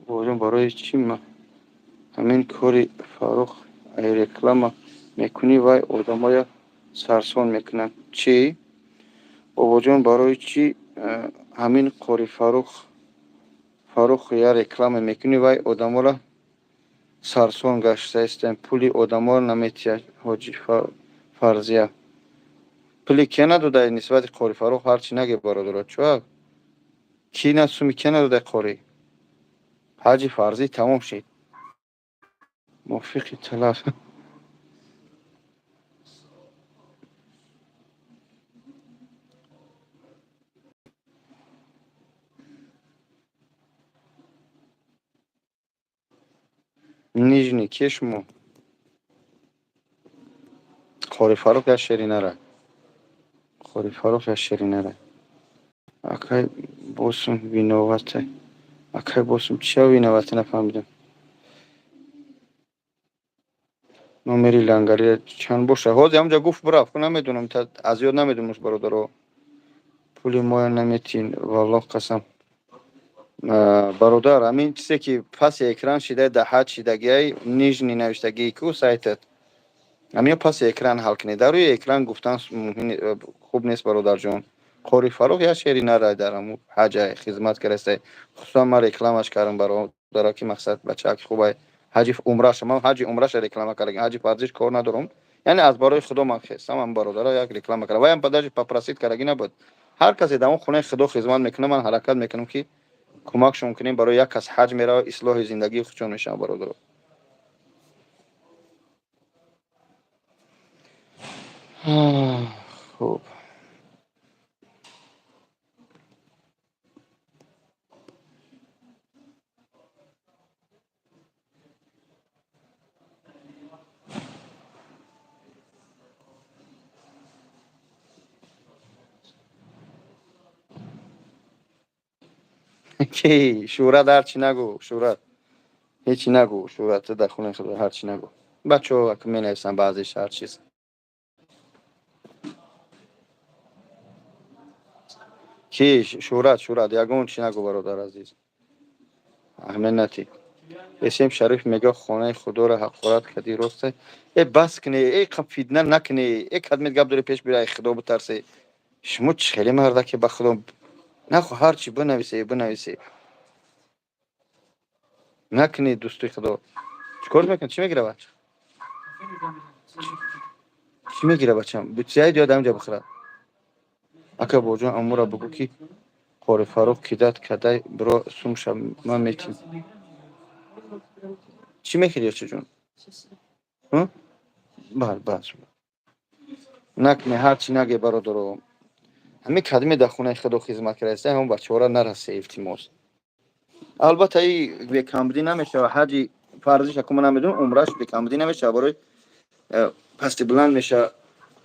Бобоҷон, барои чӣ ҳамин кори Фаррух реклама мекунӣ, вай одамоя сарсон мекунад? Чӣ? Бобоҷон, барои чӣ ҳамин кори Фаррух я реклама мекунӣ, вай одаморо сарсон гаштаистем, пули одаморо наметиҳад ҳоҷи Фарзия. Пули кия надодай нисбати қори Фаррух, ҳарчи наге, бародаро, чӯак? Ки на суми кия надодай қори? Ҳаҷи фарзӣ тамом шид. Мувофиқи талаб. Нижний ке шумо? Қори Фаррух як шери нара. Қори Фаррух як шери нара. Акай босум виновата. Акай босум чия виновата, нафаҳмидам. Номери лангари чанд боша? Ҳозир ҳамҷа гуфт, бирафт, намедонам, аз ёд намедонам, бародаро. Пули моя наметин, валлоҳ қасам. Бародар, ҳамин чизе ки паси экран шида, да ҳад шидагиай, нижний навиштагии ку сайтат. Ҳамин паси экран ҳал кунед. Дар рӯи экран гуфтан муҳим хуб нест, бародарҷон. Қори Фаррух як шери нарай, дар ҳамун ҳаҷа хизмат кардастай. Хусусан ман рекламаш кардам, бародаро, ки мақсад бачаак хубай. Ҳаҷи умраша, ман ҳаҷи умраша реклама кардам, ҳаҷи фарзиш кор надорам. Яъне аз барои Худо ман хестам, ам бародаро як реклама кардам. Ваям даже попросить кардаги набуд. Ҳар касе дар он хонаи Худо хизмат мекунад, ман ҳаракат мекунам, ки кӯмакшон кунем. Барои як кас ҳаҷ мерава, ислоҳи зиндагии худшон мешавад, бародаро. Хуб. Ки Шӯҳрат, ҳарчи нагӯ, Шӯҳрат. Ҳечи нагӯ, Шӯҳрат, ту дар хонаи Худо ҳарчи нагӯ. Бачаҳо менависанд баъзеш ҳар чиз. Ки Шӯҳрат, Шӯҳрат, ягон чӣ нагӯ, бародар азиз. Аҳамият натӣ. Эсем Шариф мега, хонаи Худоро ҳақорат кардӣ, росте? Э, бас кунӣ, э, фитна накунӣ, э, кадмет гап дорӣ, пеш бирай, Худо битарсе. Шумо чӣ хеле мардаке, ба Худо нахо, ҳарчи бинависе, бинависе. Накунӣ, дӯсти Худо. Чӣ кор мекунӣ? Чӣ мегира бача? Чӣ мегира бачам? Бутсияй диёд ҳамҷа бихӯрад. Ака бобоҷон, амура бугӯ, ки қори Фаррух кидат кадай, биро сумша ман метим. Чӣ мехӯри, ҷон? Бал, бал. Накунӣ, ҳарчи наге, бародаро. Ҳамин кадме дар хонаи Худо хизмат кардаиста, ҳамон бачаҳоро нарасе, илтимос. Албатта, и бекамбудӣ намешавад. Ҳаҷи фарзиш аку ман намедонам, умраш бекамбудӣ намешавад, барои пасти баланд мешавад,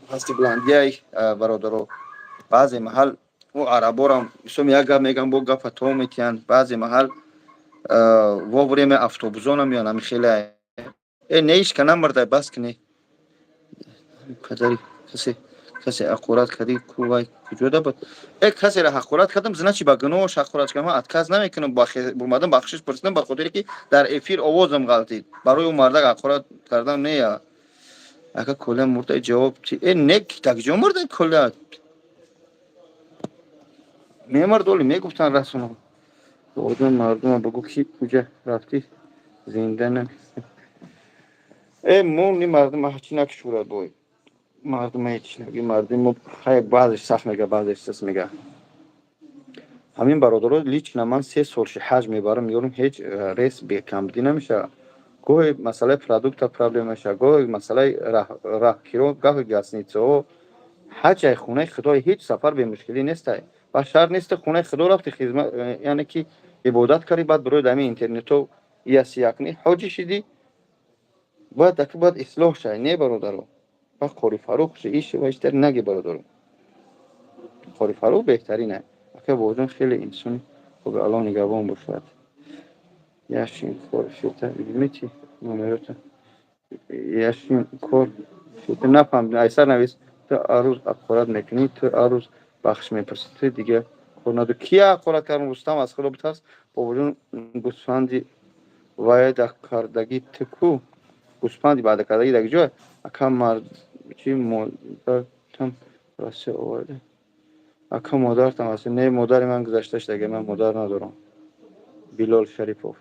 пасти баландияй, бародаро. Баъзе маҳал ӯ араборам мисол як гап меган, бо гапа то метиҳанд. Баъзе маҳал вовремя автобусона меян, ҳами хеле. Э, неишка намардай, бас кунӣ. Падари касе ҳақорат кардӣ ку, вай куҷода буд? Э, касеро ҳақорат кардам, значит, ба гуноҳш ҳақорат кардам. Ман отказ намекунам, бурмадам бахшиш пурсидам, ба хотире ки дар эфир овозам ғалтид. Барои ӯ мардак ҳақорат кардам не. Ака, Коля мурда, ҷавоб чи? Э, не, так ҷо мурда Коля? Мемард, оли мегуфтанд расоно. Одам мардума бугӯ, ки куҷа рафтӣ, зинда на. Э, мо ни мардума ҳачи накушурад бой. Мардума ҳеч наги, мардуми мо хай баъзеш сахт мега, баъзеш сис мега. Ҳамин бародаро, лично ман 3 сол ши ҳаҷ мебарам, меёрам, ҳеҷ рейс бекамбудӣ намешавад. Гоҳе масъалаи продукта проблема мешавад, гоҳе масъалаи раҳкиро, гоҳе гостиницаҳо. Ҳаҷ ай хонаи Худо, ҳеҷ сафар бемушкилӣ нестай. Ба шаҳр нест, хонаи Худо рафти, хизмат, яъне ки ибодат кардӣ, баъд бирои дар ҳамин интернетҳо яси якни ҳоҷӣ шидӣ, бояд аки бояд ислоҳ шавӣ, не, бародаро? Ба қори Фаррух ши, иши ва иштар наги, бародаро. Қори Фарух беҳтарин ай. Ака Бобоҷон хеле инсони хуби, Аллоҳ нигаҳбон бошад. Яшин кор шита мети номерота. Яшин кор шита нафаҳмидам. Айсар навис, ту арӯз ҳақорат мекунӣ, ту арӯз бахшиш мепурсӣ, ту дига кор надорӣ. Кия ҳақорат кардам, Рустам, аз Худо битарс. Бобоҷон, гӯсфанди ваъда кардагӣ ту ку? Гӯсфанди ваъда кардагӣ дар ҷой? Ака мард чи модартам Россия оварда? Ака, модартам аст. Не, модари ман гузашта шуда, ман модар надорам. Билол Шарипов.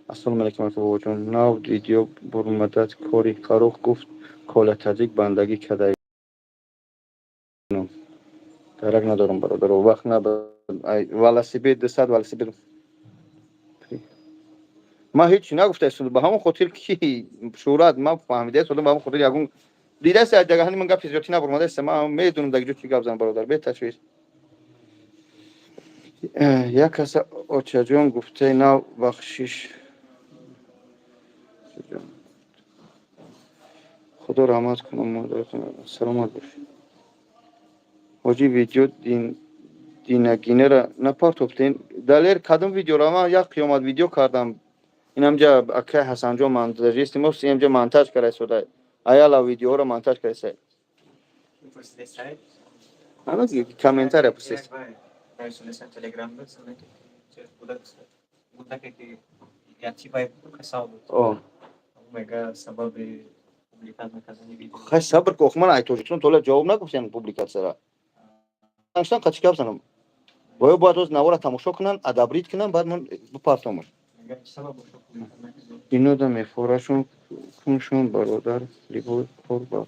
Ассалому алайкум, ака Бобоҷон. Нав видео бурмадат, кори Фарух гуфт, кола таҷик бандагӣ кадай. Дарак надорам, бародаро, вақт наб. Велосипед 200 велосипед. Ман ҳеҷ нагуфта, ба ҳамон хотир ки шӯҳрат ман фаҳмида истодам, ба ҳамон хотир ягон дидаси аз дагаҳани ман гапи зиёдтӣ набурмадаст. Ман медонам дар ҷо чӣ гап занам, бародар, беташвиш. Як каса очаҷон гуфтаи нав бахшиш. Худо раҳмат кунад модаратон, саломат бошед. Ҳоҷӣ, видео динагинера напартофтен? Далер, кадом видеоро? Ман як қиёмат видео кардам. Инамҷа акай Ҳасанҷон монтажисти мо, инамҷа монтаж карда истода. Аяла видеоро монтаж карда истода. Пурсидесай? Ана комментария пурсид. Нависондесан Телеграм буд, будаке ки ячи вай касал буд. О. Мега сабаби публикат накардани видео. Хай, сабр ку, ман ай Тоҷикистон тола ҷавоб нагуфтем публикатсияра. Навиштан қачи гап занам. Воё бояд ҳоз навора тамошо кунанд, одобрить кунанд, баъд ман бипартомам. Мега чи сабаб бошад публикат накардани? Инода мефорашон куншон, бародар, любой кор ба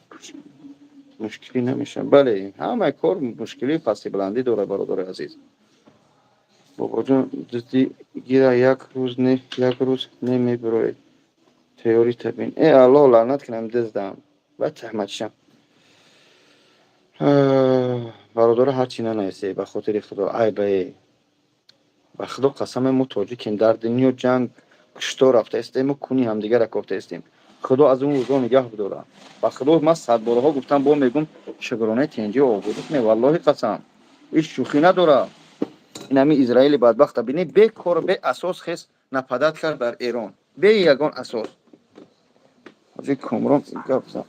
мушкилӣ намешавад. Бале, ҳамаи кор мушкилӣ, пасти баландӣ дорад, бародари азиз. Бобоҷон, дуздӣ гира як рӯз не, як рӯз не мебироед. Тайёрӣ табин. Э, Аллоҳ лаънат кунам дуздам. Баъд таҳматшам. Бародаро, ҳарчи нанависе, ба хотири Худо, айбае. Ба Худо қасаме, мо тоҷикем, дар дунё ҷанг куштор рафта истем, мо куни ҳамдигарра кофта истем. Худо аз он рӯзо нигаҳ бидорад. Ба Худо, ман садбораҳо гуфтам, бо мегум, шукронаи тинҷӣ ободӣ кунем, валлоҳи қасам. Ҳеҷ шӯхӣ надорад. Ин ҳамин Израили бадбахта бинед, бе кор, бе асос хес нападать кард дар Эрон. Бе ягон асос. Ҳоҷи Комрон гап зад.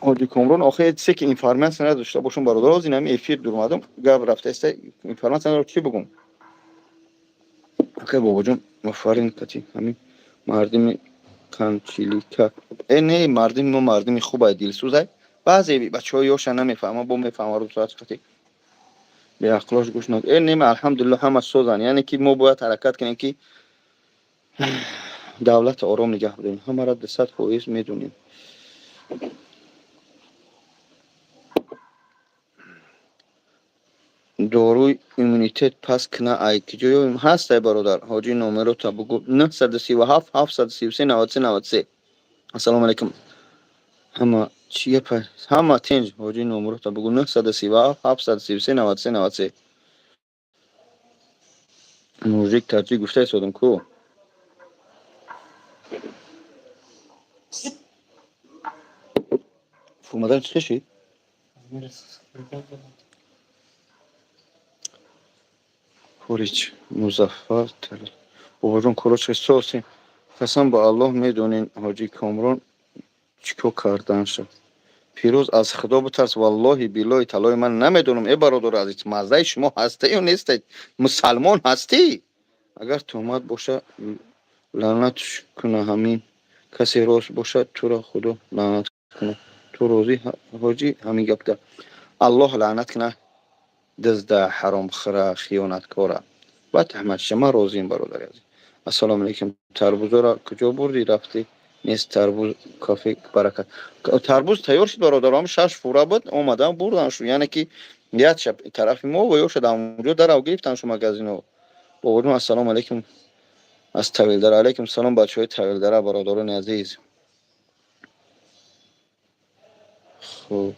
Ҳоҷи Комрон, охир чизе ки информатсия надошта бошам, бародар, ҳозир ҳамин эфир дурмадам, гап рафта иста, информатсия надорам, чӣ бугум? Акай Бобоҷон, офарин, кати ҳамин мардими қанчилика. Э, не, мардими мо мардими хубай, дилсӯзай. Баъзе бачаҳои ёша намефаҳманд, бо мефаҳманд рӯзоат қати беақлош гӯш нак. Э, не, алҳамдулиллоҳ, ҳама созанд. Яъне ки мо бояд ҳаракат кунем ки давлатро ором нигаҳ бидорем. Ҳамаро 200% медонем. Доруи иммунитет паст кна ай киҷо ёбем? Ҳастай, бародар. Ҳоҷӣ, номерота бугӯ. 937 733 93 93. Ассалому алайкум. Ҳама чӣ гапа? Ҳама тинҷ. Ҳоҷӣ, номерота бугӯ. 937 733 93 93. Мужик таҷик гуфта истодам ку. Фурмадан чӣ шид? Корич Музаффар Бобоҷон, короче, сосем. Қасам ба Аллоҳ, медонен ҳоҷи Комрон чӣ кор карданша. Фирӯз, аз Худо битарс, валлоҳи биллоҳи таллоҳи, ман намедонам, э бародари азиз, маззаи шумо ҳаста ё нестед? Мусалмон ҳастӣ? Агар туҳмат боша, лаънат куна ҳамин касе, рост боша, туро Худо лаънат куна. Ту розӣ, ҳоҷӣ, ҳамин гапда? Аллоҳ лаънат куна дизда, ҳаромхӯра, хиёнаткора. Ба таҳматша, ман розием, бародари азиз. Ассалому алайкум. Тарбузоро куҷо бурдӣ, рафтӣ? Нест тарбуз, кафе Баракат. Тарбуз тайёр шуд, бародар, ҳам шаш фура буд, омадан бурдан шу. Яъне ки як шаб тарафи мо ва ё шуд ҳамонҷо дарав гирифтан шу магазино. Бобоҷон, ассалому алайкум аз Тавилдара. Алайкум салом, бачаҳои Тавилдара, бародарони азиз. Хуб.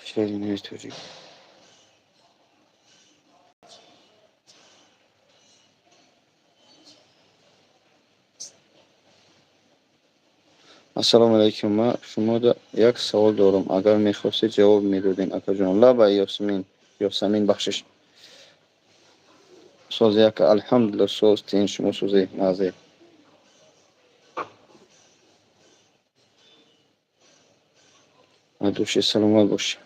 Шеринаи тоҷик. Ассалому алайкум, ман шумода як савол дорам, агар мехостед, ҷавоб медодем, акаҷон. Лаба, Ёсмин, Ёсамин, бахшиш. Сози, ака, алҳамдулилла, соз, тин, шумо созе, назе? Души, саломат бошӣ.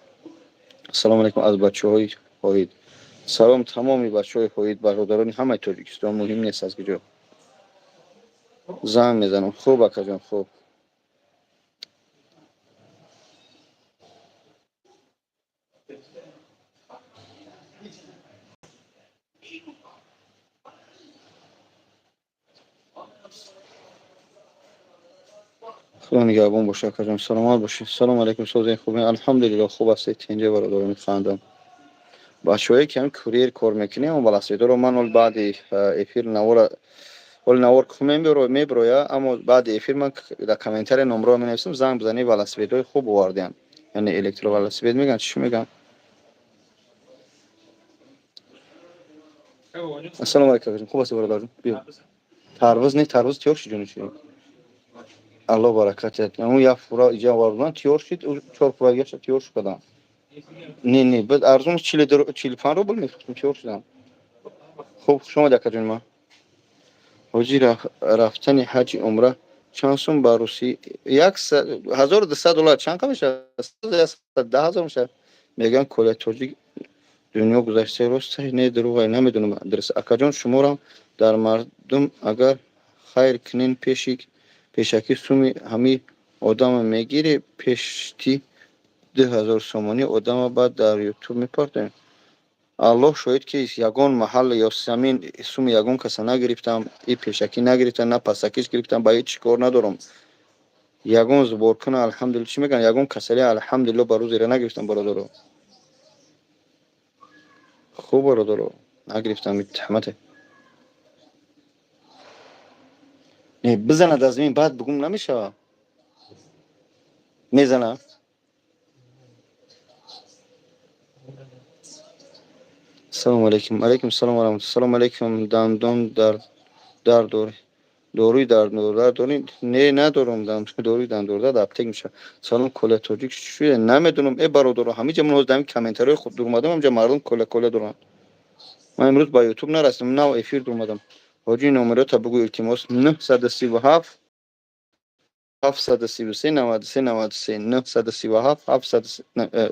Ассалому алайкум, аз бачаҳои ҳоид. Салом тамоми бачаҳои ҳоид, бародарони ҳамаи Тоҷикистон, муҳим нест аз куҷо. Занг мезанам. Хуб, акаҷон, хуб. Худо нигаҳбон боша, акаҷон, саломат бошед. Салому алайкум, созен, хубе? Алҳамдулилло, хуб ҳастед, тинҷа, бародарони хандам. Бачаҳое ки ҳамин курьер кор мекунем, велосипедоро ман ол баъди эфир навора, оли навор мебироя, аммо баъди эфир ман дар комментария номроро менависам, занг бизанед. Велосипедҳои хуб овардиам, яъне электровелосипед мегӯянд, чӣ мегӯянд. Ассалому алайкум, акаҷон, хуб ҳастед, бародарҷон? Биё, тарбуз не, тарбуз тиёр шуд, ҷони ширин. Алло баракат диҳад. Он як фура иҷа овардан, тиёр шуд, чор фура дигаша тиёр шуд кардам. Не, не, баъд арзон 45 рубл мефурӯхтем, тиёр шудам. Хуб, хуш омадед, акаҷони ман. Ҳоҷӣ, рафтани ҳаҷи умра чанд сум ба русӣ? 1200 доллар чанд қа мешавад? 10,000 мешавад. Мегӯянд, Коля тоҷик дунё гузашта, рост не, дурӯғ, намедонам. Дуруст, акаҷон, шуморам дар мардум агар хайр кунен, пеши пешакӣ суми ҳамин одама мегирӣ, пешти 2000 сомонӣ одама, баъд дар Ютуб мепартоем. Аллоҳ шоҳид, ки ягон маҳал ё замин суми ягон каса нагирифтам, и пешакӣ нагирифтам, на пасакиш гирифтам, ба ҳеҷ кор надорам. Ягон сборкуна, алҳамдулилла, чӣ мегӯянд, ягон касалӣ, алҳамдулилло, ба рӯзера нагирифтам, бародаро. Хуб, бародаро, нагирифтам, тахмате. Не, бизанад аз мин, баъд бугум намешава. Мезана. Ассалому алайкум. Алайкум салом ва раҳматуллоҳ. Салому алайкум. Дандон дар дард дорӣ? Доруи дардор дорӣ? Не, надорам. Доруи дандордард аптек мешавад. Салом, Коля тоҷик шуде? Намедонам, э бародаро, ҳамиҷа ман ҳозир дар комментариҳои худ дуромадам, ҳамҷа мардум Коля, Коля доранд. Ман имрӯз ба Ютуб нарасидам, нав эфир дуромадам. Ҳоҷӣ, номерота бугӯ, илтимос. 937 733 93 93, 937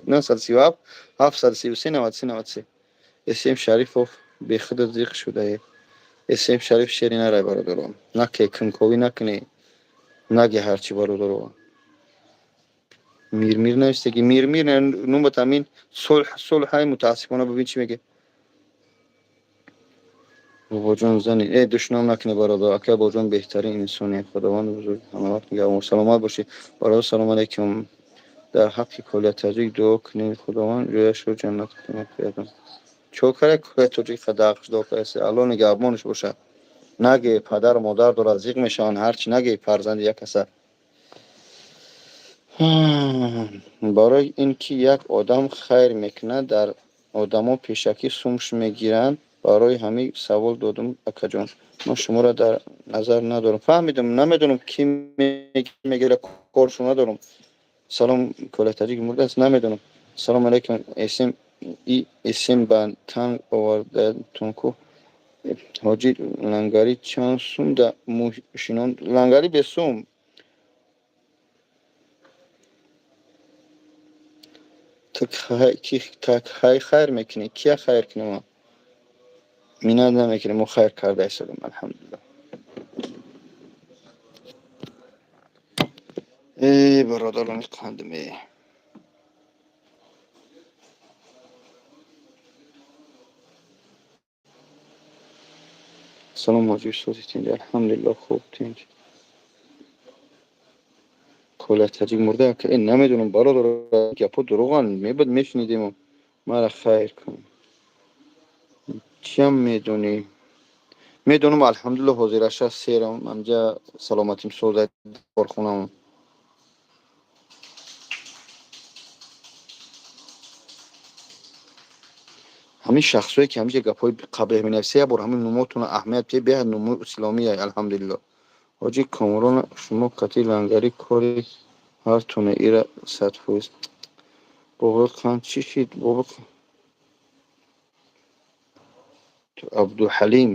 937 733 93 93. Эсем Шарифов бехуда зиқ шудае. Эсем Шариф шери нарай, бародаро, наке кунковӣ накунӣ, наге ҳарчи, бародаро. Мирмир навистаги, Мирмир нумат амин сулҳ, сулҳай, мутаассифона, бибин чӣ меге. Бобоҷон, зани э душном накунӣ, бародар. Ака бобоҷон беҳтарин инсоне, Худованди бузург ҳамавақт нигаҳбон, саломат бошӣ, бародар. Салому алайкум, дар ҳаққи Коля таҷик дуо кунед, Худованд ҷояшро ҷаннат кунад. Чо кара Коля тоҷик қадаҳақш дуо кардаси? Алло нигаҳбонаш бошад. Наге, падару модар дорад, зиқ мешаванд, ҳарчи наге, фарзанди як каса. Барои ин ки як одам хайр мекунад, дар одамо пешакӣ сумш мегиранд, барои ҳамин савол додум, акаҷон. Ман шуморо дар назар надорам. Фаҳмидам, намедонам, ки мегира, коршо надорам. Салом, Коля таҷик мурдааст? Намедонам. Салому алайкум, эсем и эсем ба танг овардаатон ку. Ҳоҷӣ, лангари чанд сум да мӯшинон? Лангари бесум. Ту кай хайр мекунӣ? Кия хайр кунам? Минат намекунем, мо хайр карда истодем, алҳамдулилло. Э бародарони қандме. Салом, ҳоҷи, устоди, тинҷ? Алҳамдулилло, хуб, тинҷ. Коля таҷик мурда? Э, намедонам, бародар, гапҳо дурӯғанд, мебуд, мешунидему. Мара хайр кун. Чиам медонӣ? Медонам, алҳамдулилло, ҳозираша серам, амҷа саломатим соза, корхонаам. Ҳамин шахсое ки ҳамиҷа гапҳои қабеҳ менависа, як бор ҳамин нумотона аҳамият беҳад, нумои исломия, алҳамдулилло. Ҳоҷи Комрон, шумо кати лангари кори ҳартоне, ира 100%. Бобои қанд чӣ шид? Бобо Абдуҳалим,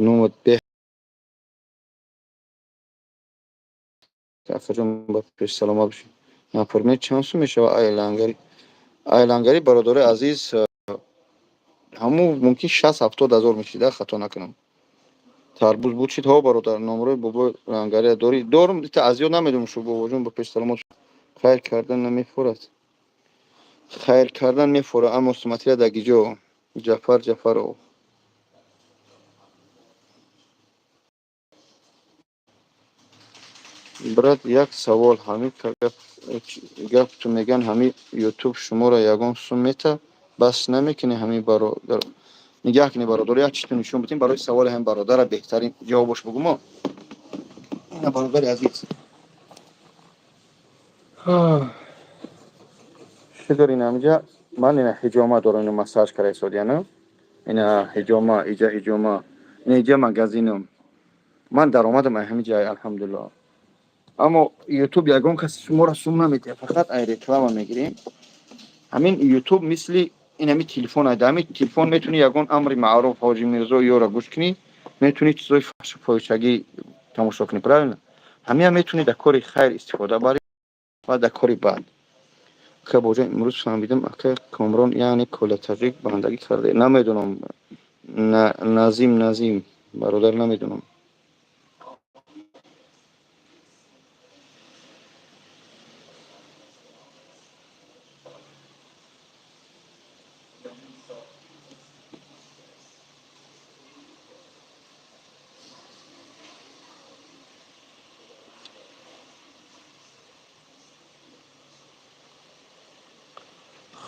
номат беҳ, акаҷон, ба пеш саломат бошед. Например, чанд сум мешава ай лангари? Ай лангари, бародари азиз, ҳамун мумкин 60-70 ҳазор мешида, хато накунам. Тарбуз буд шид. Ҳо, бародар, номрои бобои лангария дорӣ? Дорум, ита аз ёд намедонам. Шу бобоҷон, ба пеш саломат. Хайр кардан намефорад? Хайр кардан мефора, аммо смотря дар гиҷо. Ҷафар Ҷафаров. Брат, як савол: ҳамин гапту меган, ҳамин Ютуб шуморо ягон сум мета? Бас намекунӣ ҳамин бародар? Нигаҳ кунӣ, бародар, як чизто нишон бидем. Барои саволи ҳамин бародара беҳтарин ҷавобош бугумо. Ина, бародари азиз, шукр, ина ҳамиҷа ман ина ҳиҷома дорам, ина массаж кара истодияна, ина ҳиҷома, иҷа ҳиҷома, ина иҷа магазинам. Ман даромадам ай ҳамин ҷай, алҳамдулиллоҳ. Аммо Ютуб ягон кас шуморо сум наметиҳад, фақат ай реклама мегирем. Ҳамин Ютуб мисли ин ҳамин телефон ай. Дар ҳамин телефон метавонӣ ягон амри маъруф, Ҳоҷи Мирзо ёро гӯш кунӣ, метавонӣ чизои фаҳшу фоҳишагӣ тамошо кунӣ, правильно? Ҳамин метавонӣ дар кори хайр истифода барӣ ва дар кори бад. Ака боҷон, имрӯз фаҳмидам, ака Комрон, яъне Коля Таҷик бандагӣ карда. Намедонам, Назим, Назим бародар, намедонам.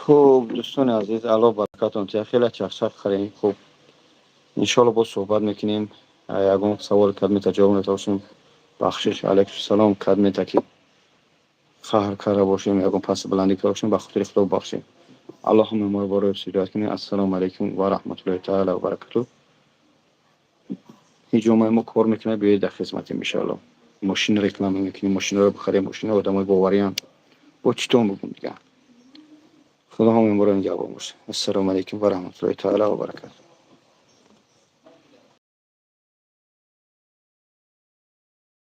Хуб, дӯстони азиз, Аллоҳ баракатон тия. Хеле чахчах харем. Хуб, иншоалло, боз суҳбат мекунем. Ягон савол кадмета ҷавоб метавошем, бахшиш. Алайкум кадмета ки қаҳр карда бошем, ягон паси баландӣ карда бошем, ба хотири Худо бахшем. Аллоҳ ҳама моро барои ҳидоят кунед. Ассалому алайкум ва раҳматуллоҳи таала ва баракатуҳ. Ҳиҷомаи мо кор мекунад, биёед, дар хизматем, иншоалло. Мошин реклама мекунем, мошинро бихарем, мошино одамои бовариянд. Бо читон бугум дигар? Худо ҳама моро нигаҳбон бошад. Ассалому алайкум ва раҳматуллоҳи таала ва баракатуҳ.